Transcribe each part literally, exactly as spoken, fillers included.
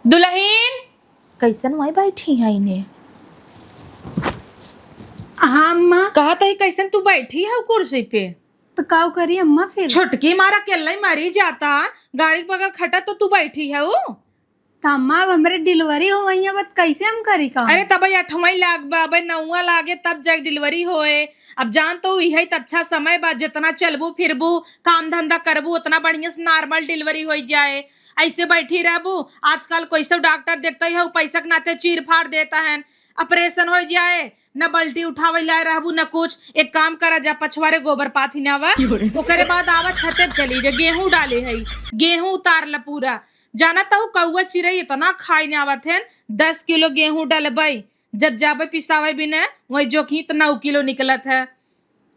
दुलहिन, कइसन वहीं बैठी है इन्हें? हाँ, अम्मा। कहत ही, कइसन तू बैठी है कुर्सी पे? तो काउ करी अम्मा फिर? छोटकी मारा अकेल्लइ मरी जाता, गाड़ी के बगल खटा तो तू बैठी है उ? तो अम्मा, अब हमरे delivery हो गई है, बत कइसे हम करी काम? अरे, तब अठवाई लाग बा, अब नौवा लागे, तब जाके delivery होए। अब जान तो इहे त अच्छा समय बा, जितना चलबू फिरबू, काम धंधा करबू, उतना बढ़िया से normal delivery होइ जाए। अइसे बैठी रहबू, आजकल कोई सब डॉक्टर देखते ही है, पैसा के नाते चीर फाड़ देता है, operation होइ जाए, न बल्टी उठावे लाए रहबू, न कुछ। एक काम करा, जा पछवारे गोबर पाथी ना आवा, ओकरे बाद आवा छते पे चली जा, गेहूं डाले है, गेहूं उतार ल पूरा। जाना तहु कौआ चिरई इतना खाए न आवत है, दस किलो गेहूं डलबई, जब जाबे पिसावे बिने, वही जोखी त नौ किलो निकलत है।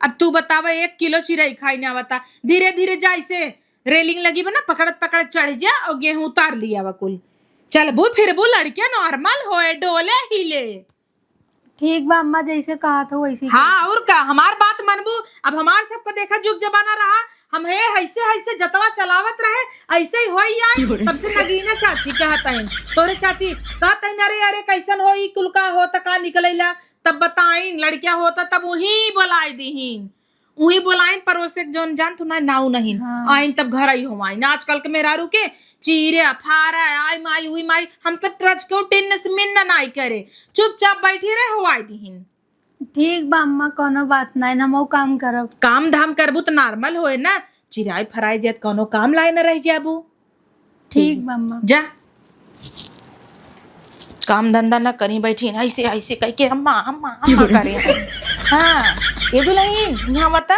अब तू बतावा, एक किलो चिरई खाए न आवता। धीरे धीरे जा, ऐसे railing लगी बा ना, पकड़त पकड़त चढ़ जा और गेहूं उतार लिया आवा कुल। चलबू फिरबू लड़के normal होए, डोले हिले। ठीक बा अम्मा, जैसे कहत हो वैसे ही हाँ, करब। और का, हमार बात मनबू? अब हमार सबका देखा जुग जमाना रहा, हम हे हैसे हैसे जतवा चलावत रहे, ऐसे ही होई आई। तब से नगीना चाची कहत हईन, तोरे चाची कहत हईन, "अरे, अरे, कैसन होई, कुल का होत, का निकलेला?" तब बताइन, लड़किया होता तब वही बोलाई दीहिन, वही बोलाइन परोसे के जौन जान तू ना नाऊ नहीं। हाँ। आइन तब घर आई हो आइन। आजकल के मेहरारू के चीरे फारे, आई माई, उई माई, हम तो ट्रच के टिन्न से मिन्न नाई करे, चुपचाप बैठी रहे, हो आई दीहिन। ठीक बा अम्मा, कोनो बात नाई, हम वो काम करब। काम धाम करबू त normal होए ना, चिराई फराई जात कोनो काम लाए न रह जाबू। ठीक बा अम्मा। जा, काम धंधा ना करी, बैठी ना ऐसे, ऐसे कह के अम्मा, अम्मा, अम्मा करे। हाँ, ये दुलहिन, यहाँ बता।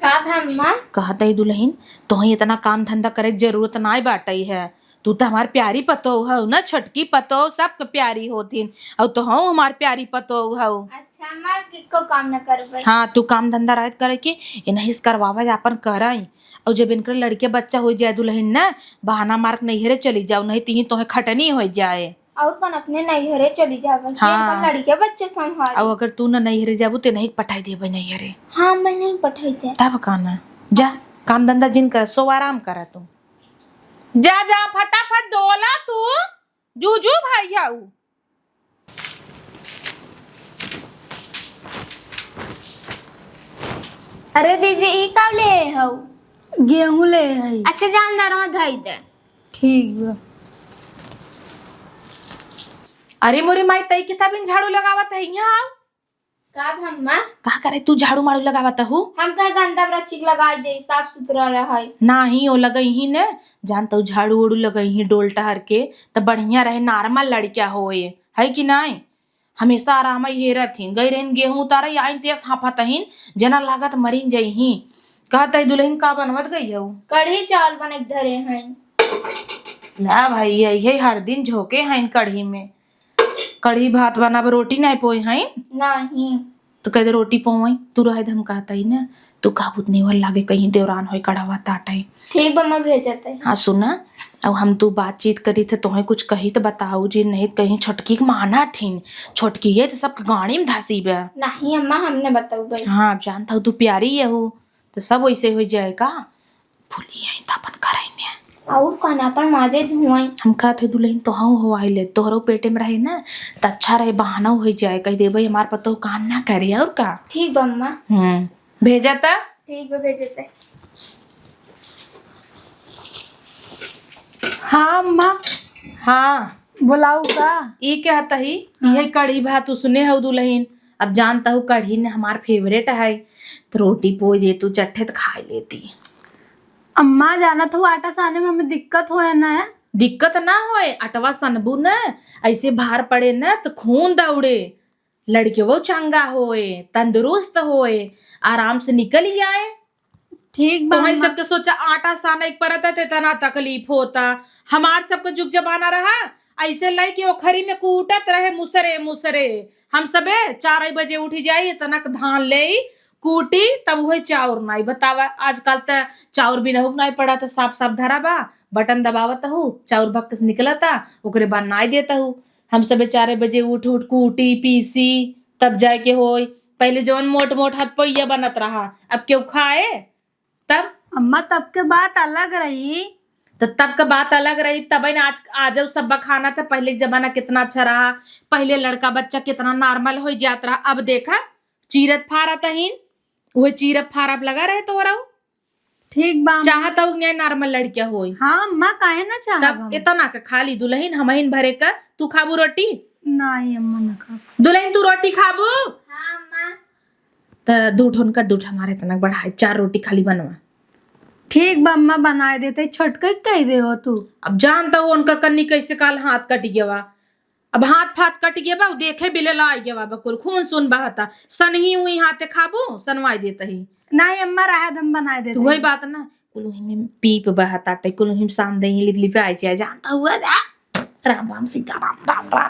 का भा अम्मा? कहत है दुलहिन, तोहई इतना काम धंधा करे के जरूरत नाई बाटई है। तू त हमार प्यारी पतोह हऊ ना, छोटकी पतोह सबके प्यारी होथिन, और तोहऊ हमार प्यारी पतोह हऊ। अच्छा अम्मा, किको काम न करबे। हाँ, तू काम धंधा रहत करे के, इनही से करवावा, आपन करई। और जब इनकर लड़के बच्चा हो जाए दुलहिन ना, बहाना मार के नैहरे चली जाओ, नहीं तिही तोहे खटनी हो जाए। और कौन अपने नैहरे चली जावे, के हाँ। अपन लड़के बच्चे संभाल। और अगर तू ना नैहरे जाबू, ते नहीं पठाई देबे नैहरे। हाँ, मैं नहीं पठाई दे। तब का ना, जा काम धंधा जिन कर, सो आराम करा तू। जा, जा, फटाफट डोला तू, जूजू भाई हऊ। अरे दीदी, ई का ले हऊ? गेहूं ले हई। अच्छा, जा अंदर में धई दे। ठीक बा। अरे मोरे माई, तई कितना बिन झाड़ू लगावत है यहाँ? का भम्मा? का करे तू झाड़ू माड़ू लगावत हू? हम कहे गंदा बरा चिक लगाई दे, साफ सुथरा रहे। नाही, ओ लगई ही ने, जान तू झाड़ू उड़ू लगई ही डोल टहर के, त बढ़िया रहे, normal लड़किया होए, है कि नाई? हमेशा आराम ही हेरत ही, गई रहिन गेहूं उतारे, आइन तेस हाफत हिन, जना लागत मरिन जई ही। कहत है दुलहिन का बनवत गई हऊ? कढ़ी चावल बने के धरे हैं। ला भाई, यही हर दिन झोंके हैं कढ़ी में। कढ़ी भात बनाब, रोटी नाई पोए हईं? नाही। तो कह दे रोटी पोए, तू रहे दे, हम कहत हई ना, तू कहबू त निमन लागे, कहीं देवरान होई कढ़वा ताटे। ठीक बा, मैं भेजत हई। हाँ सुना, अब हम तू बातचीत करी थे, तोहे कुछ कही त बताऊ जी, नहीं त कहीं छोटकी के माना थिन, छोटकी है तो सबके गाड़ी में धसी बा। नहीं अम्मा, हम न बताऊ भाई। हाँ, अब जानत हऊ तू प्यारी है हो, तो सब वैसे हो जाए का? भूली आई त अपन करई ने। और कहना अपन माजे धुआई। हम कहत है दुलहिन तोहऊ हो आइले, तोहरो पेटे में रहे ना, त अच्छा रहे, बहाना हो जाए, कह देबे हमार पतोह काम ना करे, और का? ठीक बा अम्मा। हम्म, भेजा त। ठीक बा, भेजत है। हाँ अम्मा। हाँ। बोलाऊ का? ई कहत ही, हाँ। इहे कढ़ी भात उसने हऊ दुलहिन। अब जानत हऊ कढ़ी ने हमार favourite है, त रोटी पोई दे तू चट्ठे त खाई लेती। अम्मा, जानत हऊ आटा साने में हमें दिक्कत होए ना है? दिक्कत ना होए, अटवा सनबू ना, ऐसे भार पड़े ना त खून दौड़े, लड़के वो चंगा होए, तंदुरुस्त होए, आराम से निकल ही आए। ठीक बा तोहई अम्मा। सबके सोचा आटा साने के परत है त इतना तकलीफ होता। हमार सबके जुग जमाना रहा, ऐसे लई के ओखरी में कूटत रहे मुसरे मुसरे। हम सबे चार बजे उठी जाई, इतना क धान लेई, कूटी, तब उहे चाउर नाई। बतावा, आजकल त चाउर बिनहू के नाई पड़त, साफ साफ धरा बा, बटन दबावत हऊ, चाउर भक्क से निकलता, ओकरे बाद नाई देत हऊ। हम सबे चार बजे उठ उठ कूटी पीसी, तब जाए के होई। पहले जवन मोट मोट हथपैया बनत रहा, अब केहू खाए? तब अम्मा, तब के बात अलग रही। त त तब क बात अलग रही, तबहिन आज, आजउ सब बखानत है, पहिले क जमाना कितना अच्छा रहा, पहिले लड़का बच्चा कितना normal होइ जात रहा। अब देखा, चीरत फारत हीन, उहे चीरब फारब लगा रहे तोहरा। ठीक बा अम्मा। चाहत हूँ कि normal लड़किया होई। हाँ अम्मा, काहे ना चाहब तब हम? इतना के खाली दुलहिन हमहिन भरे का, तू खाबू रोटी? नहीं अम्मा, ना खाब। दुलहिन, तू रोटी खाबू? हाँ अम्मा। त दू ठोन कर, दू ठो हमारे इतना बढ़ाए, चार रोटी खाली बनवा। ठीक बा अम्मा, बनाए देते, छोटके के कह दे हो तू। अब जानत हूँ उनकर कन्नी कैसे काल हाथ कट गवा। अब हाथ फाथ कट गवा, उ देखे बिले ला गवा, बकुल खून सुन बहता। सनही हुई हाथे खाबू, सनवाई देत ही। नहीं अम्मा, रहे दम बनाए देते तू वही ही। बात ना, कुल वही में पीप बहता, टे कुल वही में सान दे, लिप लिप आए जाए, जानत हुआ जा। राम राम सीता राम, राम राम।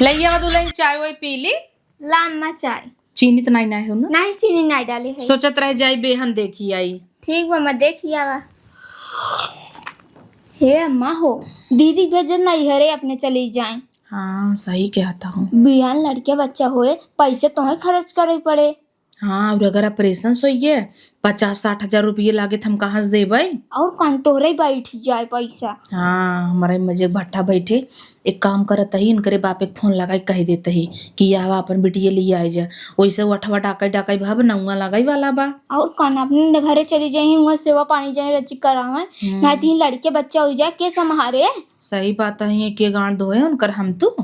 लइया दुलहिन चाय वही पी ली। ला अम्मा चाय। चीनी त नाई, नाई हो ना? नहीं, चीनी नाई डाले है। सोचत रह जाई, बेहन देखी आई। ठीक बा, मैं देख लिया बा। हे अम्मा हो, दीदी भेजे नहीं हरे, अपने चली जाए। हाँ, सही कहत हूँ। बिहान लड़के बच्चा होए, पैसे तोहे खर्च करे पड़े। हाँ, और अगर operation सोइए, पचास साठ हजार रुपये लागे, त हम कहाँ से देबै? और कौन तोहरे बैठ जाए पैसा? हाँ, हमारे मजे भट्ठा बैठे। एक काम करत ही, इनकरे बाप एक फोन लगाई कह देत ही कि आवा अपन बिटिया लिए आए जा। वैसे वो अठवा डाकाई डाकाई भाव नौवा लगाई वाला बा। और कौन अपने घरे चली जाई, वहाँ सेवा पानी जाए रची करावे। हम्म। ना तो लड़के बच्चा हो जाए, के संभारे? सही बात है, ये के गांड धोए उनकर हम तू?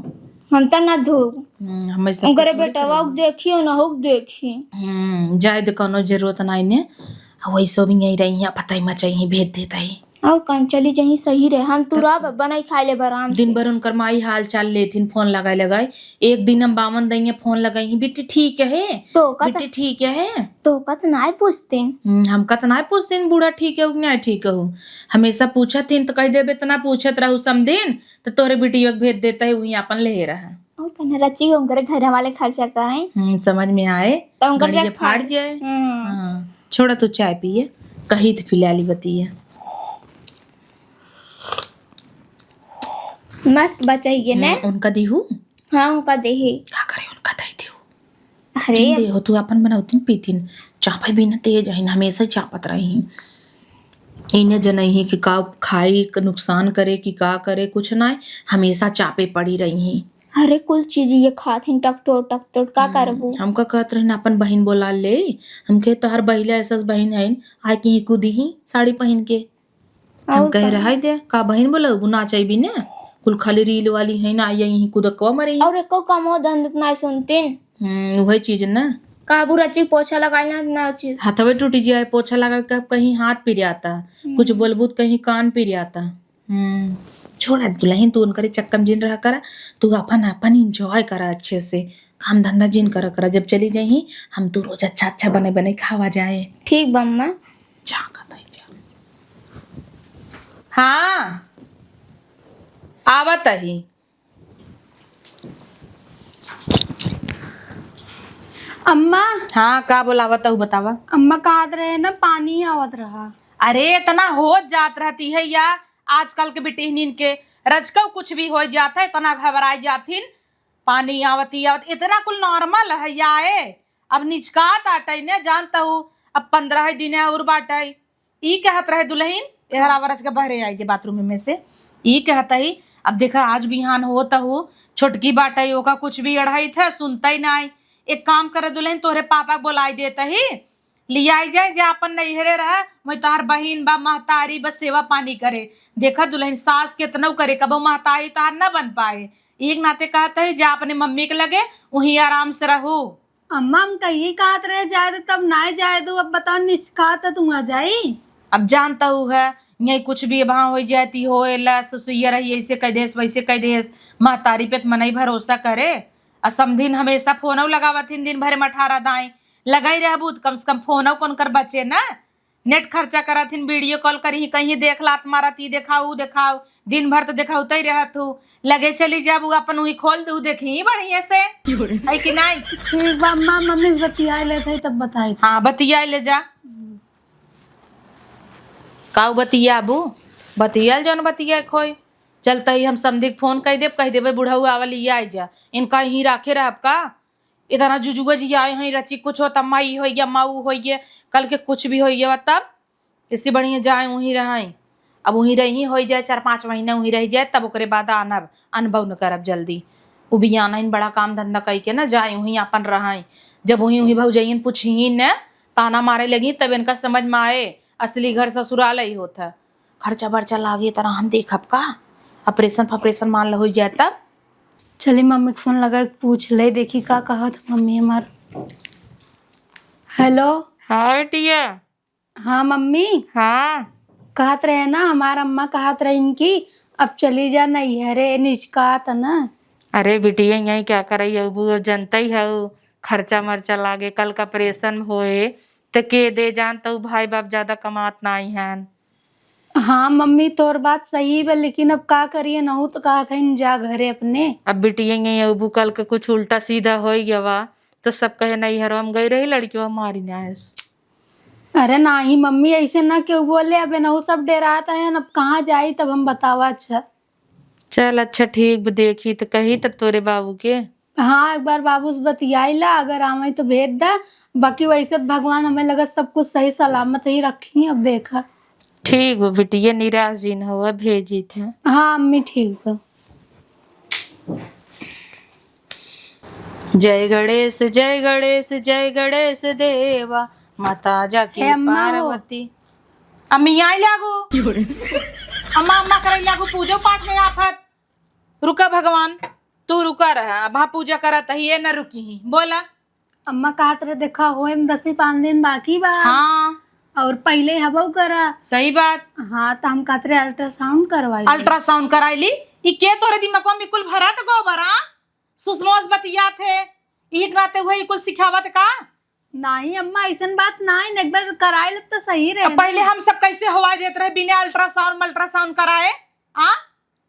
हम त ना धो। हम्म, हमेशा उनकरे कुछ बेटवा करें। देखियो ना हो देखी। हम्म, जाए दे, कोनो जरूरत नहीं ने। आ वैसे भी यहीं रही, यहाँ पता ही मचाई, भेज देता ही। और कौन चली जाई, सही रहे, हम तू तब रह का। बनाई खाए ले आराम दिन से। भर उनकर माई हाल चाल लेथिन, फोन लगाए लगाए। एक दिन हम बावन दइया फोन लगाई, "बिट्टी ठीक है? तो का त-, बिट्टी ठीक है?" तो का त नाय पूछतिन। हम्म, हम का त नाय पूछतिन, बूढ़ा ठीक है कि नाय ठीक हो। हमेशा पूछत हिन त कह देबे, "इतना पूछत रहू समदिन, त तोरे बिटिया के भेज देता है, वहीं अपन ले रहा।" और कौन रची उनकरे घर वाले खर्चा करें। हम्म, समझ में आए, तो उनकर गड़िया जब फाड़ फाड़-, जाए। हम्म। हाँ, छोड़ा तू चाय पिए, कही त फिलहाल ही बतिया। मस्त बचाइए ने। हम्म, उनका दीहू? हाँ, उनका देही। का करे उनका दे दीहू? अरे। जिन दे हो तू अपन बनावतिन पीतिन, चापे भी न तेज हइन, हमेशा चापत रही। इने जनही कि का खाई, क-, नुकसान करे कि का करे, कुछ नाय, हमेशा चापे पड़ी रही। अरे कुल चीज ये खात हिन टकटोर टकटोर, का हम्म, करबू? हमका कहत रहिन अपन बहिन बोला ले, हमके तोहर बहिला ऐसस बहिन हइन, आए कि ही कुदी ही साड़ी पहिन के। हम और कहे का? रहाई दे, का बहिन बोलबू, ना चाहबी ने? कुल खाली reel वाली है ना, यही कुदकवा मरी। और एको कमो धंधा ना सुनतीन। हम्म, उहे चीज ना। काबू रची पोछा लगाई ना, ना चीज। हाथवे टूटी जाए, पोछा लगा के कहीं हाथ पिरियाता, हम्म। कुछ बोलबू त कहीं कान पिरियाता। हम्म, छोड़ा दुलहिन, तू उनकरे चक्कर में जिन रहा करा, तू अपन, अपन enjoy करा अच्छे से। काम धंधा जिन करा करा, जब चली जाई, हम तू रोज अच्छा अच्छा बने बने खावा जाए। ठीक बा अम्मा। जा, कहता है, जा। हाँ, आवत ही। अम्मा। हाँ, का बोलावत हूँ, बतावा। अम्मा कहत रहे ना, पानी आवत रहा। अरे, इतना हो जात रहती है या आजकल के बिटिहनिन के, रजकऊ कुछ भी हो जात है, इतना घबराई जाथिन। पानी आवत ही आवत, इतना कुल normal है या ए? अब निचकात आटई ने, जानत हूँ, अब पन्द्रह दिन और बाटई। ई कहत रहे दुलहिन, एहरा वरज के बहरे आई जे bathroom में से। ई कहत ही, अब देखा, आज बिहान होत हूँ, छोटकी बाटई, ओका कुछ भी अढ़ाई थे, सुनतई नाई। एक काम करे दुलहिन, तोहरे पापा के बोलाई देत ही, लियाई जाए, जे आपन नैहरे रहे, वही तोहार बहिन बा, महतारी बा, सेवा पानी करे। देखा दुलहिन, सास केतनऊ करे, कबो महतारी तोहार न बन पाए। एक नाते कहत ही, जा अपने मम्मी के लगे, वहीं आराम से रहू। अम्मा, हम कही कहत रहे जाए दे, तब नाय जाए दो। अब बताओ, निचकात है, तुम आ जाई। अब जानत हू है, यही कुछ भी वहाँ हो जाती हो, एला ससुइया रही, ऐसे कह देस, वैसे कह देस, महतारी पे त मनई भरोसा करे। आ समधिन हमेशा फोनऊ लगावत हिन, दिन भरे में अठारह दाई लगाई रहबू, त कम से कम फोनऊ कौन कर बचे ना। Net खर्चा करत हिन, video call करी, कहीं देख लात मारत, ई देखाऊ, ऊ देखाऊ, दिन भर त देखाउते रहत हू। लगे चली जाबू, अपन वही खोल दू, देखी बढ़िया से, है कि नाई? ठीक बा अम्मा, मम्मी से बतिया लेत है, तब बताई। हाँ, बतिया ले जा। काऊ बतियाबू? बतियाल जौन बतिया खोई। चलत ही हम समधी के फोन कह देब, कह देबे बुढ़ऊ आवा लिया आई जा। इनका यहीं राखे रहब का? इतना जुजुआ जी आए हैं, रची कुछ होता, माई होइए, माऊ होइए, कल के कुछ भी होइए, तब इससे बढ़िया जाए उहीं रहई। अब उहीं रही होई जाए, चार पाँच महीना उहीं रहि जाए, तब ओकरे बाद आनब, अनबउ न करब जल्दी। उ भी आनहिन बड़ा काम धंधा कइ के ना जाए उहीं आपन रहई। जब उहीं उहीं भउजइयन पुछिहिन न, ताना मारे लगी, तब इनका समझ में आए असली घर ससुराल ही होत है। खर्चा बर्चा लागे तना हम देखब का? ऑपरेशन फॉपरेशन मान लो होई जाए तब। चली मम्मी के फोन लगा के पूछ ले, देखी का कहत मम्मी हमार। हेलो। हाँ बिटिया। हाँ मम्मी। हाँ। कहत रहे ना, हमार अम्मा कहत रही कि अब चली जा नैहरे, निचकात ना। अरे बिटिया, यहीं क्या करई अबू, अब जनतई हऊ, खर्चा मर्चा लागे, कल का ऑपरेशन होए, त के दे जान, तऊ भाई बाप ज्यादा कमात नाई हन। हाँ मम्मी, तोर बात सही बा, लेकिन अब का करिए, नहू तो कहत हइन जा घरे अपने। अब बिटिया, यहीं अबू, कल के कुछ उल्टा सीधा होई गवा, तो सब कहे नैहरवा में गई रही, लड़किवा मारी ना आयस। अरे नाही मम्मी, ऐसे ना क्यों बोले, अब एनहू सब डेरात हैं, अब कहाँ जाई तब हम बतावा। अच्छा। चल अच्छा ठीक बा, देखी त कही तब तोरे बाबू के। हाँ, एक बार बाबू से बतियाई ला, अगर आवे तो भेज दा, बाकी वैसे तो भगवान हमें लगा सब कुछ सही सलामत ही रखी। अब देखा। ठीक बा बिटिया, निराश जिन हो, भेजी थे। हाँ अम्मी, ठीक बा। जय गणेश, जय गणेश, जय गणेश देवा, माता जाके हे अम्मा हो। पार्वती। अम्मी आई लागू। अम्मा, अम्मा करे लागू, पूजो पाठ में आफत। रुका भगवान, तू रुका रहा, अब हाँ पूजा करत ही, ये न रुकी ही। बोला। अम्मा कहत रहे, देखा, होए में दस ही पाँच दिन बाकी बा। हाँ। और पहले हबऊ करा। सही बात। हाँ, तो हम कहत रहे अल्ट्रासाउंड करवाई। अल्ट्रासाउंड कराई ली? ई के तोरे दिमागवा में कुल भरत गोबर, हाँ? सुषमा से बतियात है, इही के नाते उहे ई कुल सिखावत का? नाही अम्मा, ऐसन बात नाही, एक बार कराई लेब तो सही रहे अब ना। पहले हम सब कैसे हवा देत रहे बिना अल्ट्रासाउंड मल्ट्रासाउंड कराए, हाँ?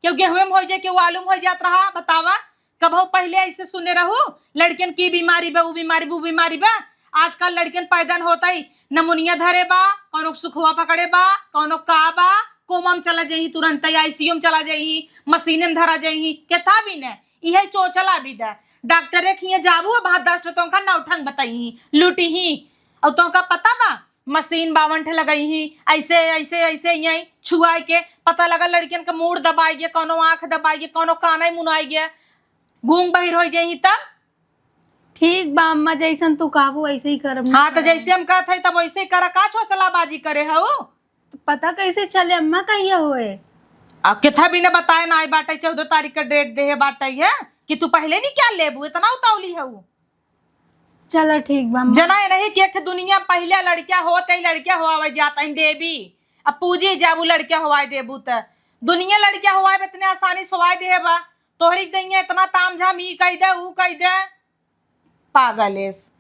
केहू गेहुए में होइ जाए, केहू आलू में होइ जात रहा, बतावा। कबहू पहिले ऐसे सुने रहू, लड़कियन की बीमारी बा, ऊ बीमारी बा, ऊ बीमारी बा। आजकल लड़कियन पैदा न होतई, नमुनिया धरे बा, कौनो सुखवा पकड़े बा, कौनो का बा, कोमा में चला जाई, तुरंत ICU में चला जाई, मशीन में धरा जाई, केथा भी न, इहे चोचला भी द। डॉक्टरे खिए जाबू, अब हाँ दस ठो तोहका नौ ठंग बताई, लूटी ही। और तोहका पता बा, मशीन बावन ठे लगई ही, ऐसे, ऐसे, ऐसे, यहीं छुआई के पता लगा लड़कियन का मूड़ दबाई गया, कौनो आँख दबाई गया, कौनो कानई मुनाई गया, गूंग बहिर होइ जाई तब। ठीक बा अम्मा, जैसन तू कहबू वैसे ही करब। हाँ, तो जैसे हम कहत हई तब वैसे ही करा, का चोचलाबाजी करे हऊ? तो पता कैसे चले अम्मा, कहिया होए? आ, केथा बिना बताए ना आई बाटे, चौदह तारीख का डेट देहे बाटे है कि तू पहले नहीं क्या लेबू, इतना उतावली हऊ। चलो ठीक बा अम्मा। जना है नहीं कि एक दुनिया पहले लड़किया होत है, लड़किया होआवे जात है देवी। अब पूजी जाबू लड़किया होआए देबू त दुनिया लड़किया होआए इतने आसानी से होआए देहे बा। तोहरी के दइया इतना ताम झाम ई कह दे, ऊ कह दे। पागल एस।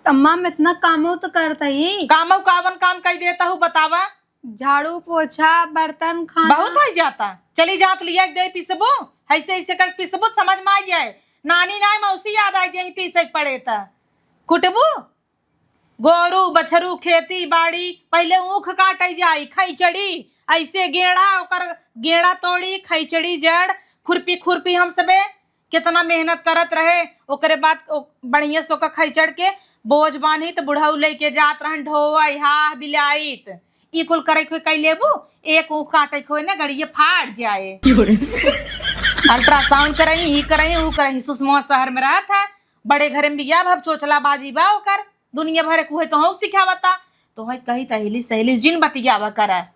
अम्मा, हम इतना कामो तो करता ही। कामो कावन काम कह देता हूँ, बतावा। झाड़ू, पोछा, बर्तन, खाना। बहुत हो जाता। चली जात लिया के दे पिसबू, ऐसे ऐसे कर पिसबू, समझ में आ जाए। नानी नाय मौसी याद आ जाए, पीसे के पड़े त। कुटबू, गोरू, बछरू, खेती, बाड़ी, पहले ऊख काटे जाई, खैचड़ी, ऐसे गेड़ा, ओकर गेड़ा तोड़ी, खैचड़ी जड़, खुरपी, खुरपी हम सबे कितना मेहनत करत रहे, ओकरे बाद ओ-, बढ़िया से ओकर खैचड़ के बोझ बान्ही त बुढ़ऊ लेके जात रहन ढोवई, हाह बिलाइत। ई कुल करे खोए कई लेबू, एक ऊख काटे खोए ना गड़िए फाड़ जाए। अल्ट्रासाउंड करही, ई करही, ऊ करही। सुषमा शहर में रहत है, बड़े घरे में बियाह भब चोचला बाजी बा ओकर, दुनिया भरे कुहे तोहू सिखावता। तोहे कही तहेली सहेली जिन बतियावा करा।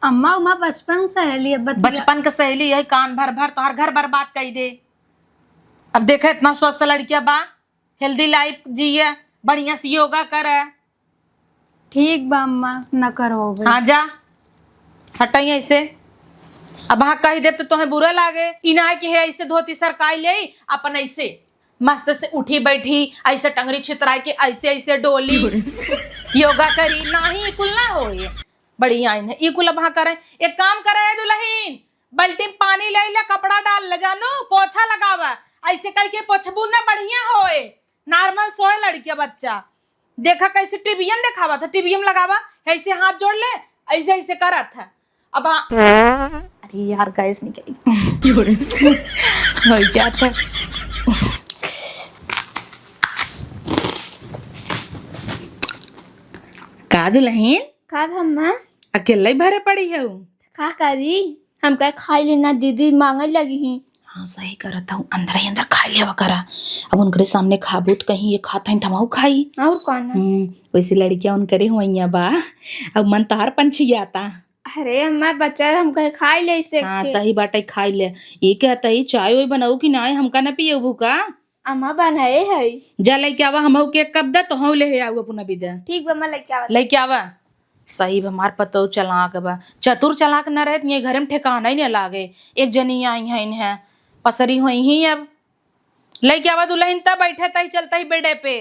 अम्मा, उमा बचपन सहेली है, बतिया- बचपन के सहेली यही कान भर भर तोहर घर बर्बाद कई दे। अब देखे इतना स्वस्थ लड़किया बा, हेल्दी लाइफ जिए, बढ़िया से योगा करे। ठीक बा अम्मा, न करवावे। हाँ जा, हटाई ऐसे। अब हाँ कही देब तो तोहे बुरा लागे। ई ना है कि हे ऐसे धोती सरकाई ले, अपन ऐसे मस्त से उठी बैठी, ऐसे टंगरी छितराई के ऐसे ऐसे डोली, योगा करी, नाही, ई कुल ना होए। बढ़िया आइन है, ई कुल अब हाँ करे। एक काम करे दुल्हन, बाल्टी में पानी ले ले, कपड़ा डाल ले, जानू, पोछा लगावा। ऐसे कह के पोछबू ना बढ़िया होए, नॉर्मल सोए लड़के बच्चा। देखा कैसे टीवीएम देखावा था, टीवीएम लगावा, ऐसे हाथ जोड़ ले, ऐसे ऐसे करत है। अब हाँ, अरे यार, गैस निकल गई। हो जाता। का दुल्हन? का भम्मा? अकेले भरे पड़ी हऊ? का करी, हम कहे खाई लेना, दीदी मांगे लगी ही। हाँ, सही करत हऊ, अंदर ही अंदर खाई लेवा करा। अब उनकरे सामने खाबू त कहीं ये खात हईं त हमहू खाई। और कौन? हम्म, वैसे लड़कियां उनकरे हुआइया बा, अब मन तहार पंछी आता। अरे अम्मा, बच्चा हम कहे खाई ले इसे हाँ, के। सही बाटे, खाई ले। ये कहता ही चाय ओय बनाऊ कि नाय, हमका न पियबू का? अम्मा बनाए है। जा लेके आवा, हमहू के एक कप दे, तोहू ले आऊ अपना भी दे। ठीक बा, मैं लेके आवा। लेके आवा। सही बा, हमार पतोह चालाक बा, चतुर चालाक न रहे त ये घरे में ठिकाना ही न लागे। एक जनी आई है, इन्हें पसरी होई ही अब। लेके आवा दुल्हन, तब बैठे तही चलता ही बेडे पे।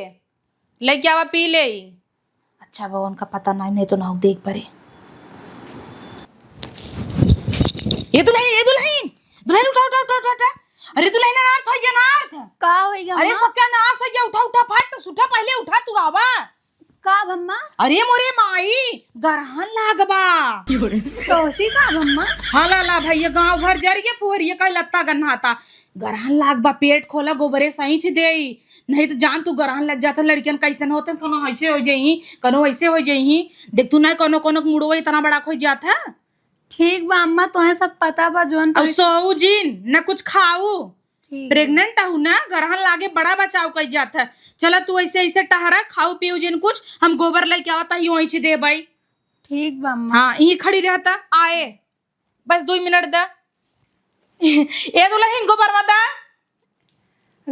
लेके आवा, पी ले। अच्छा बा, उनका पता नहीं, नहीं तो ना देख परे। ये दुल्हन, ये दुल्हन, दुल्हन उठा, उठा, उठा, उठा, उठा। अरे दुल्हन, अनाथ हो गया, अनाथ। का हो गया अरे माँ? सत्यानाश हो गया, उठा, उठा, फट उठा, पहले उठा, तू आवा। का भम्मा? अरे मोरे माई, गरहन लाग बा। कौसी का भम्मा? हाला ला भैया, गांव भर जर के फुहरिया का लत्ता गन्हाता। गरहन लाग बा, पेट खोला, गोबरे सैंच देई। नहीं तो जान तू, गरहन लग जाता, लड़कियन कैसन होते, कोनो ऐसे हो जाई, कोनो वैसे हो जाई। देख तू ना, कोनो कोनो मुड़वा इतना बड़ा खोई जाता। ठीक बा अम्मा, तोहे सब पता बा, जोन अब तोहे सोऊ जिन, न कुछ खाऊ। ठीक। प्रेग्नेंट आहू ना, गरहन लागे, बड़ा बचाव कई जात है। चला तू ऐसे, ऐसे टहरा, खाऊ पीऊ जिन कुछ, हम गोबर लेके आवत ही, ओइछ दे भाई। ठीक बा अम्मा। हाँ, यहीं खड़ी रहता, आए, बस दो मिनट दा। ए दुल्हन, गोबरवा दा।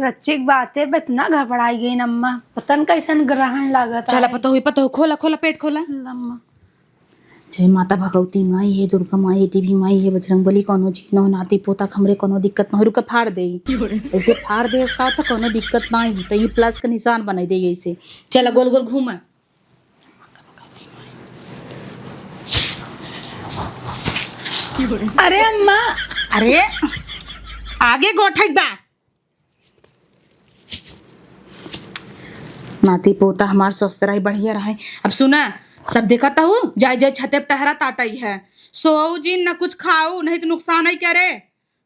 रच्चिक बात है, इतना घबराई गई अम्मा, पता न कैसन ग्रहण लागत चला, है। पतोह, पतोह, खोला, खोला, पेट खोला। अम्मा। जय माता भगवती माई, हे दुर्गा माई, हे देवी माई, हे बजरंग बली, कोनो चीज नौ नाती पोता हमरे कोनो दिक्कत ना हो, रुका फाड़ दे। ऐसे फाड़ दे इसका तो कोनो दिक्कत ना ही, तो ये प्लस का निशान बनाई दे ऐसे। चला गोल गोल घूमा। अरे अम्मा। अरे आगे गोठक बा। नाती पोता हमार स्वस्थ रहे, बढ़िया रहे। अब सुना, सब देखत हऊ, जाए जाए छते पे टहरा ताटई है, सोऊ जिन न कुछ खाऊ, नहीं तो नुकसान ही करे।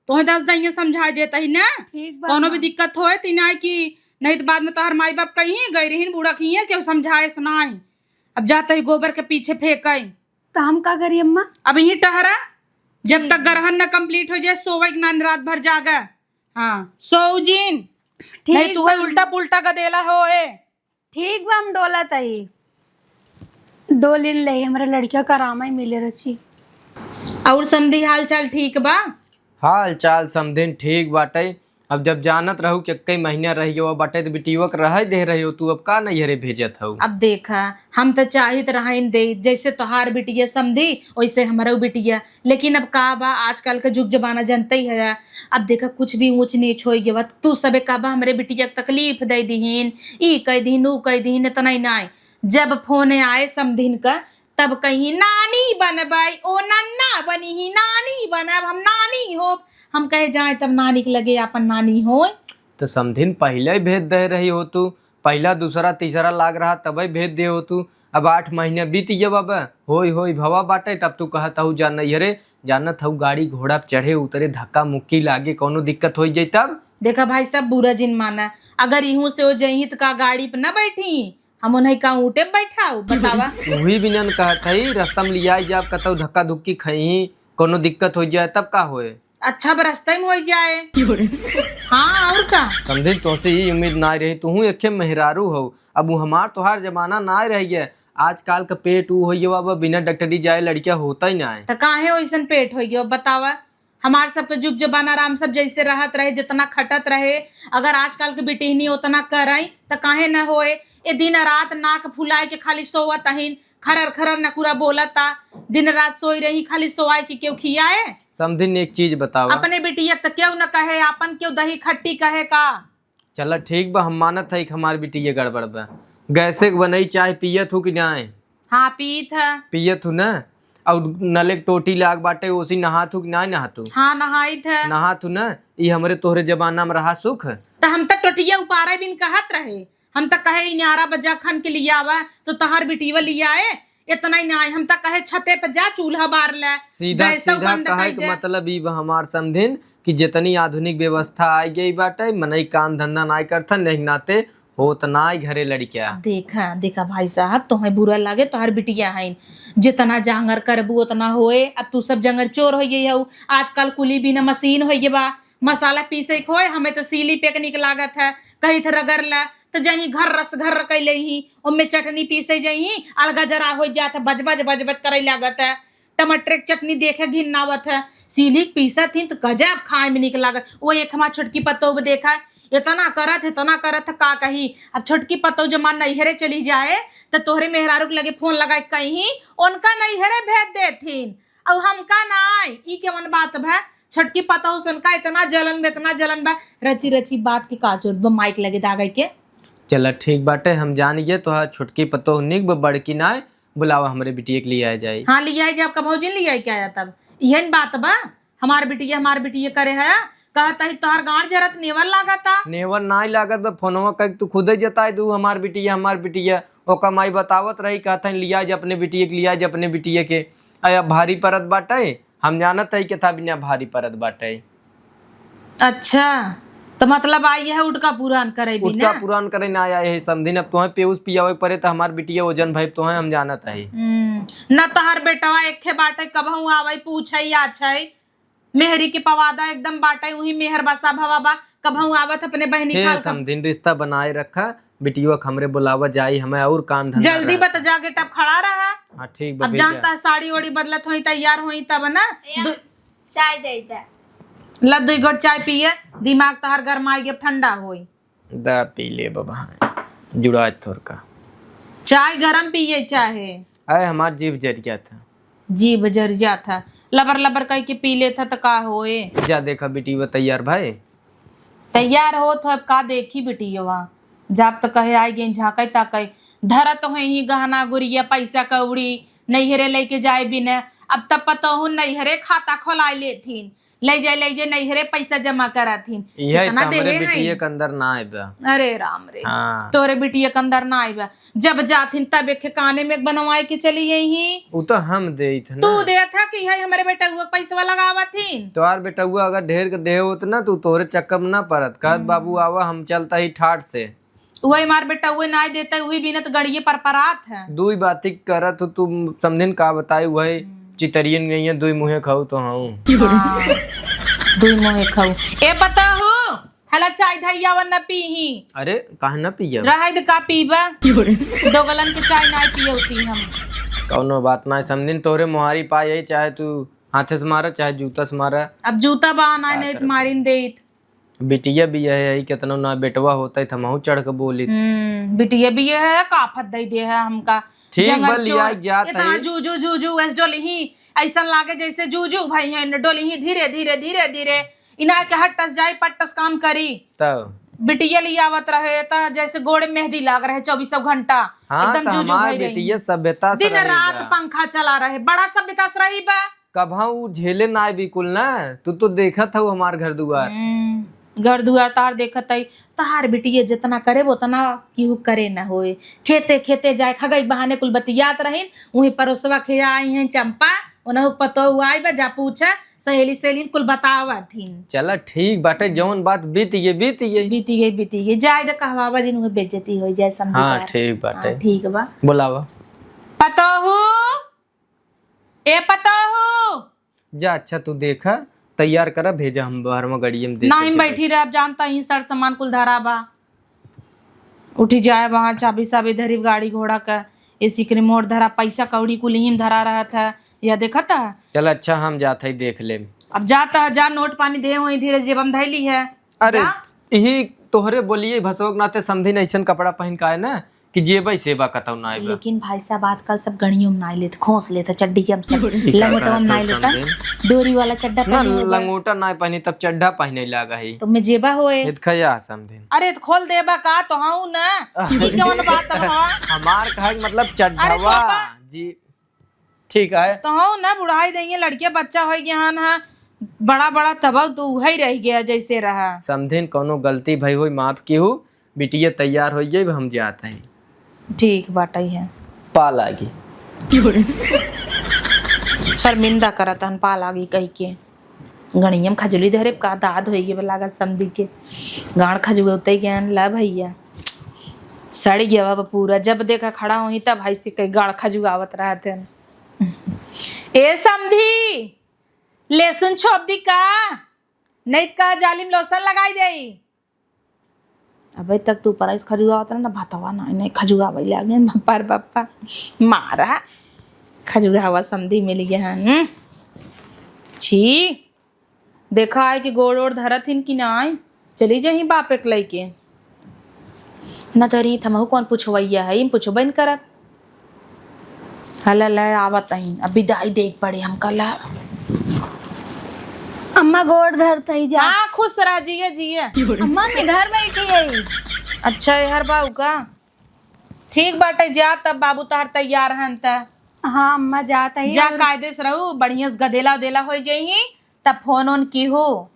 तोहे दस दइया समझाए देता ही ना, ठीक बा कोनो भी माँ। दिक्कत होए ती ना कि नहीं तो बाद में तोहर माई बाप कहीं गई रहीन बूढ़ा कहीं केहू समझाए से नाई। अब जाता ही गोबर के पीछे फेंकई। तो हम का करी अम्मा? अब यहीं टहरा, जब ठीक तक बा। गरहन न कंप्लीट हो जाए, सोवे के नान रात भर जागा। हाँ, सोऊ जिन। ठीक नहीं तू है बा। उल्टा पुल्टा गदेला होए। ठीक बा, हम डोलत हई। डोलिन ले, हमरा लड़किया करामा ही मिले रची। और समधी हाल चाल ठीक बा? हाल चाल समधिन ठीक बाटे। अब जब जानत रहू कि एक्के महीना रह गयो बाटे, तो बिटियवा के रहे दे रही हो तू, अब का नैहरे भेजत हऊ? अब देखा, हम तो चाहित रहन दे, जैसे तोहार बिटिया समधी, वैसे हमरो बिटिया। लेकिन अब का बा, आजकल के जुग जमाना जनते ही है। अब देखा, कुछ भी ऊंच नीच होई गवा, त तू सबे का बा, हमरे बिटिया के तकलीफ दे दिहिन, ई कह दिहिन, ऊ कह दिहिन, इतना ही नाय। जब फोन आए समधिन का, तब कहीं, "नानी बनबै, ओ नन्ना बनिही, नानी बनब, हम नानी होब।" हम कहे, "जाए तब नानी के लगे अपन नानी होए।" तो समधिन पहले ही भेज दे रही हो तू, पहला, दूसरा, तीसरा लाग रहा, तबे भेज दे हो तू। अब आठ महीना बीत गया बाबा, होई होई भवा बाटे, तब तू कहत हऊ जा नैहरे, जानत हऊ गाड़ी घोड़ा पे चढ़े उतरे, धक्का मुक्की लागे, कौनो दिक्कत होई जाई तब? देखा भाई, सब बुरा जिन माना, अगर इहूं से हो जइही त का गाड़ी पे न बैठी, हम उन्हें का ऊंटे पे बैठाऊ, बतावा। वही बिनन कहत हई, रस्ता में लियाई जाब, कतऊ धक्का धुक्की खइही, कौनो दिक्कत हो जाए तब का होए? अच्छा, अब रस्ते में हो जाए। हाँ, और का? समधिन, तोसे ई उम्मीद ना रही, तू एक्खे मेहरारू हो। अब वो हमार तोहार जमाना ना रह गया। आजकल का पेट ऊ हो गया, अब बिना डॉक्टरी जाए लड़किया होता ही ना है। तो काहे ओइसन पेट हो गयो, बतावा? हमार सबके जुग जमाना राम सब जैसे रहत रहे, जितना खटत रहे, अगर आजकल के बिटिहनी उतना करई, तो काहे न होए? ए दिन रात नाक फुलाए के खाली सोवत अहिन, खरर खरर नकुरा बोलता, दिन रात सोई रही, खाली सोआए कि केहू खियाए? समधिन, एक चीज बतावा। अपने बिटिया के त केहू न कहे, आपन केहू दही खट्टी कहे का? चला ठीक बा, हम मानत है कि हमार बिटिया गड़बड़ बा। गैसे के बनई चाय पियत हू कि नाय? हाँ, पीत है। पियत हू ना? और नले के टोटी लाग बाटे, ओसी नहात हू कि नाय नहात हू? हाँ, नहाइत है। नहात हू ना? ई हमरे तोहरे जमाना में रहा सुख? त हम त टोटिया उपारे बिन कहत रहे, हम त कहे इनारा बजा खन के लियावा, तो तहार बिटिया लियाए, इतना ही ना आए, हम त कहे छते पे जा चूल्हा बार ले, सीधा गैसो सीधा बंद कहे कर के दे। मतलब ई बा हमार समधिन कि जितनी आधुनिक व्यवस्था आ गई बाटे, मनई काम धंधा नाय करथन, नहीं नाते होत नाई घरे लड़किया। देखा, देखा भाई साहब, तोहे बुरा लागे, तोहर बिटिया हईन। जितना जांगर करबू, उतना होए। अब तू सब जंगर चोर होइ गई हऊ। आजकल कुली बिना मशीन होइ गए बा। मसाला पीसे के होए, हमें तो सीली पे के निक लागत है। कही थे रगड़ ला, तो जहीं घर रस घर कैले ही, ओमे चटनी पीसे जहीं, अलगा जरा होइ जात है, बज बज बज बज करे लागत है। टमाटर के चटनी देखे घिन आवत है, सीली के पीसत ही तो गजब खाए में निक लागत। वो एक हमार छोटकी पतोह देखा, इतना करत, इतना करत, का कही। अब छोटकी पतोह जब मार नैहरे चली जाए, तो तोहरे मेहरारू के लगे फोन लगा के कहीं, उनका नैहरे भेज देथिन, और हमका नाय। ई केवन बात भा? छोटकी पतोह से उनका इतना जलन बा, इतना जलन बा, रची रची बात के का जोर बा, माइक लगे दागे के। चला ठीक बाटे, हम जान गए तोहार छोटकी पतोह निक बा, बड़की नाय। बुलावा हमरे बिटिया के लिए आ जाई। हाँ, ले आई जा, आपका भौजी ले आई क्या आया तब? इहन बात बा, हमार बिटिया, हमार बिटिया करे है, कहत ही तोहार गांड जरत नेवर लागता। नेवर नाई लागत बा, फोनवा कह तू खुदे जताई दू, हमार बिटिया, हमार बिटिया। ओका माई बतावत रही, कहत ही लिया जा अपने बिटिया के, लिया जा अपने बिटिया के। अय अब भारी परत बाटे, हम जानत हई केथा बिना भारी परत बाटे। अच्छा, तो मतलब आई है उठका पुरान करे भी उठका ना? पुरान करे ना आया है समधिन। अब तोहे पेउस पियावे परे तो हमार बिटिया वजन भाई तोहे हम जानत हई। हम्म, ना तोहार बेटवा एखे बाटे, कबहू आवई पूछई आछई। मेहरी के पवादा एकदम बाटे, उही मेहर बसा भवा बा, कबहू आवत अपने बहिनी हे खाल का। समधिन, रिश्ता बनाए रखा, बिटिया के हमरे बुलावा जाई, हमें और काम धंधा जल्दी रहता। बत जा, गेट अब खड़ा रहा। हाँ, ठीक बा, अब भेजा। जानता है, साड़ी ओड़ी बदलत होई, तैयार होई तब ना। ए, दु- चाय दे दे। ला, दुई घोट चाय पिए, दिमाग तोहार गरमाई, अब ठंडा होई। दा पी ले बाबा, जुड़ा थोर का। चाय गरम पिए चाहे। अरे, हमार जीभ जर गया था। जीभ जर गया था, लबर लबर कह के पी लेता तो का होए। जा देखा बिटिया तैयार भाई। तैयार होत हो, अब का देखी बिटियवा, जाब त कहे आई गई झाँकै ताकै, धरत हो ही गहना गुरिया पैसा कौड़ी, नैहरे लेके जाए बिना, अब त पतोहू नैहरे खाता खोलाए लेथिन, ले जाए, ले जाए, नैहरे पैसा जमा करथिन। इहे कितना त हमरे देहे हैं। बिटिया के अंदर ना आइबा। अरे राम रे, हाँ। तोरे बिटिया के अंदर ना आइबा। जब जाथिन तब एक काने में बनवाए के चली आई ही। उ तो हम देत है ना। तू देत है कि है हमरे बेटउआ के पैसवा लगावत ही। तोहार बेटउआ अगर ढेर के देहे होत ना, तू तोहरे चक्कर में ना पड़त। कहत, हम्म। बाबू आवा, हम चलता ही ठाट से। उहे मार बेटउआ ना देते, उही बिनत गड़िए पर परात है। दुई बाती करत हो तू, समधिन का बताई, उहे हम्म। चितरियन गई है, दुई मुँहे खाऊ तो हूँ। हाँ, दुई मुँहे खाऊ। ए पतोहू, हला चाय धइया वन न पीही। अरे, काहे न पियब? रहे द का पीबा? दो गलन के चाय ना पियौती हम। कौनो बात ना, समधिन तोहरे मोहारी पाए, चाहे तू हाथे से मारा, चाहे जूता से मारा। अब जूता बा ना, का नहीं तो करब? मारिन देत। बिटिया भी यही है, केतनो ना बेटवा होता है, तो हमहू चढ़ के बोली। हम्म, बिटिया भी ये है, का आफत दे दे है हमका। ठीक जंगल बा, लिया चोर, जात इतना है। जू, जू, जू, जू, ऐसे डोली ही, ऐसा लागे जैसे जू, जू भाई है, डोली ही धीरे, धीरे, धीरे, धीरे। इना के हट्टस जाई, पट्टस काम करी। तब? बिटिया ले आवत रहे, त जैसे गोड़े मेहंदी लाग रहे चौबीसों घंटा। हाँ, एकदम त जूजू हमार भई रही। बिटिया सभ्यता से दिन रहेगा। रात पंखा चला रहे, बड़ा सभ्यता से रही बा। कभा उ झेले ना बिल्कुल ना, तू तो देखत हऊ हमार घर दुआर। हम्म, घर दुआर तहार देखत हई, तहार बिटिया जितना करे उतना केहू करे ना होए। खेते खेते जाए, खगई बहाने कुल बतियात रहिन, उहीं परोसवा के आई हैं चंपा, उनहु पतोहू आई बा, जा पूछा, सहेली सहेलिन कुल बतावत हिन। चला ठीक बाटे, हम्म। जौन बात बीत गई, बीत गई। बीत गई, बीत गई। जाए दे कहवावा जिन, उहे बेइज्जती हो जाए, समझी हाँ, बात। ठीक बाटे। हाँ, ठीक बा। बुलावा। पतोहू, ए पतोहू। जा, अच्छा, तू देखा, तैयार करा, भेजा हम बाहर में गाड़िया में दे नहीं, चलते बैठी रहे, अब जानता ही सर सामान कुल धरा बा। उठी जाए वहाँ, चाबी साबी धरी गाड़ी घोड़ा का, एसी के रिमोट धरा, पैसा कौड़ी कुल ही में धरा रहत है, यह देखत है। चल अच्छा, हम जात है, देख ले। अब जात है, जा नोट पानी दे वहीं धीरे जेब में धैली है। अरे, जा। यही तोहरे बोलिए भसोक नाते समधी न ऐसन कपड़ा पहन का है ना कि जेबा ही सेबा कतौ ना आइबा। लेकिन भाई साहब, आजकल सब गणियों में ना लेत, खोस लेत, चड्डी के हम सब ई का लंगोटवा में कहत ना हो लेता, समधी? डोरी वाला चड्डा ना, पहने बा। लंगोटा ना पहनी, तब चड्ढा पहने लागा है। तो मैं जेबा होए। इत खया समधी। अरे, तो खोल देबा का तो हूँ ना। ई कौन बात है बाबा? हमार कहे के मतलब अरे, चड्ढावा। तोपा। जी, ठीक है। तो हूँ ना, बुढ़ाई देंगे, लड़के बच्चा हो गया हन, हाँ, बड़ा बड़ा तब तू वही रह गया जैसे रहा। समधिन, कौनो गलती भई होई, माफ की हो, बिटिया तैयार हो गई, हम जात हैं। ठीक बाटे है। पा लागी। शर्मिंदा करत हन, पा लागी कह के। गणियम खजुली धरे का दाद होई गए लागत समधी के। गाड़ खजुए उतई गए ला भैया। सड़ गया बाबा पूरा, जब देखा खड़ा होई तब हइसे कई गाड़ खजुआवत रहत हैं। ए समधी, लहसुन छोप दी का? नहीं का जालिम लोशन लगाई देई। अबे तक तू परइस खजुआवत रहा ना, भतवा ना, नहीं खजुआवे लागे, पर पप्पा मारा खजुआवा समधी मिल गया है। हम्म। छी, देखा आए कि गोड़ ओड़ धरत हिन कि नाई, चली जाही बाप एक लइके। न तो रीत हमहू कौन पुछवैया है, हम पुछबे न करब। हला ले आवत अहिन, अब विदाई देख पड़े हमका ला। अम्मा गोड़ धरत ही जा। हाँ, खुश रह, जिए, जिए। अम्मा, हम इधर बैठी है। अच्छा, एहर बाऊ का? ठीक बाटे, जा तब बाबू तोहर तैयार हन त। हाँ अम्मा, जात ही। जा, और कायदे से रहू, बढ़िया से गदेला उदेला हो जइही, तब फोन ओन कीहू।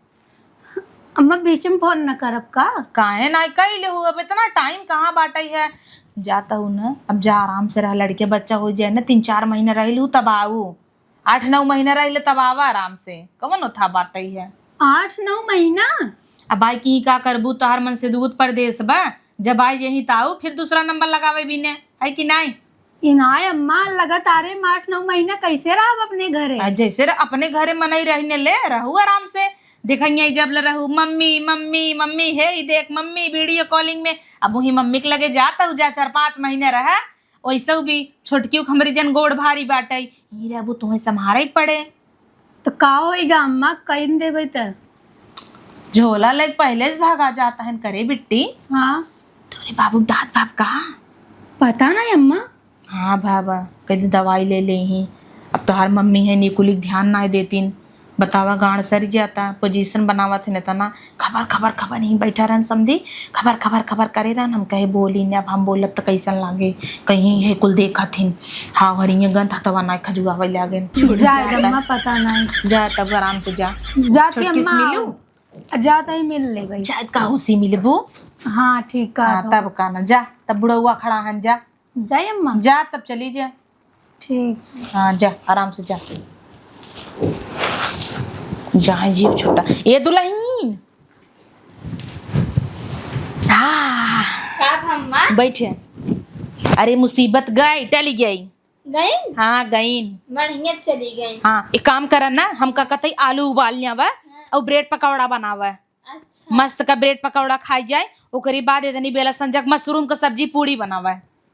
अम्मा, बीच में फोन न करब का? काहे ना कइले हू, अब इतना टाइम कहाँ बाटे है? जाता हूँ ना, अब जा आराम से रह, लड़के बच्चा हो जाए ना, तीन चार महीना रह लू तब आऊ, आठ नौ महीना रह ले तब आवा आराम से, कवन ओथा बाटे है? आठ नौ महीना? अब आई की का करबू, तोहर मन से दूध परदेस बा, जब आई यही त आऊ, फिर दूसरा नंबर लगावे बिने, है कि नाई? ई नाय अम्मा, लगातारे हम आठ नौ महीना कैसे रहब अपने घरे? आ, जैसे र-, अपने घरे मनई रहने ले, रहू आराम से। देखइया जब ले रहू, "मम्मी, मम्मी, मम्मी, हे, ई देख मम्मी, वीडियो कॉलिंग में।" अब वही मम्मी के लगे जात हूँ, जा चार पाँच महीने रह, वैसे भी छोटकी हमरी जन गोड़ भारी बाटे, ई रहबू तुम्हें संभारे पड़े। तो का होइगा अम्मा, कइन देबै त? झोला लेके पहले से भागा जाता है करे बिट्टी। हाँ। तोरे बाबू दांत भाव का? पता नहीं अम्मा। हाँ भावा, कहीं दवाई ले ले ही। अब तोहार मम्मी है, निकुलिक ध्यान ना देतीन। बतावा, गांड सर जाता, पोजीशन बनावत है न तना। खबर, खबर, खबर, यहीं बैठा रहन समधी। खबर, खबर, खबर करे रहन। हम कहे, "बोली न, अब हम बोलब त कैसन लागे? कहीं है कुल देखत हिन।" हाँ, हरिये गंध हथवा ना खजुआवे लागेन। जा, जा, अम्मा, पता नहीं। जा, तब आराम से जा। जाती छोटकी से अम्मा। मिलू? जात ही मिल लेबै। जात का हुसी मिलबू? हाँ, ठीक का हाँ, तो। तब का ना, जा, तब बुढ़ौआ खड़ा हन, जा। जाए अम्मा? जा, तब चली जा। ठीक। हाँ, जा, आराम से जा। जा, जियो छोटा। ए दुलहिन। हाँ। का अम्मा? बैठे। अरे, मुसीबत गई, टली गई। गईन? हाँ, गईन। बढ़िया चली गईन। हाँ, एक काम करा ना, हम का कहते आलू उबाल लियावा हाँ। और ब्रेड पकौड़ा बनावा। अच्छा। मस्त का ब्रेड पकौड़ा खाई जाए, ओकरी बाद इतनी बेला संजक मशरूम का सब्जी पूड़ी बनावा।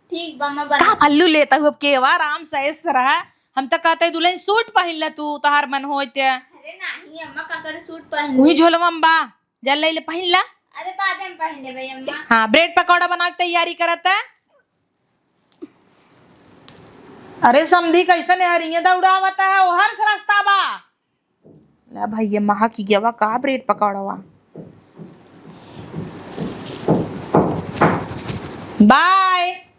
ठीक बा, मैं का बना भल्लू लेता हूँ अब केवा, आराम से ऐस रहा। हम तो कहते दुलहिन सूट पहिन ले तू, तोहार मन होय ते। अरे नहीं अम्मा, का करे सूट पहिन वही ले? झोलवा में बा, जल ले, ले पहिन ला। अरे बाद में पहिन लेबै अम्मा। हाँ, ब्रेड पकौड़ा बना के तैयारी करत है। अरे समधी, कैसन है हरिये दौड़ावत है, ओहर से रास्ता बा। ला भैया, महा की गवा का ब्रेड पकौड़वा। बाय।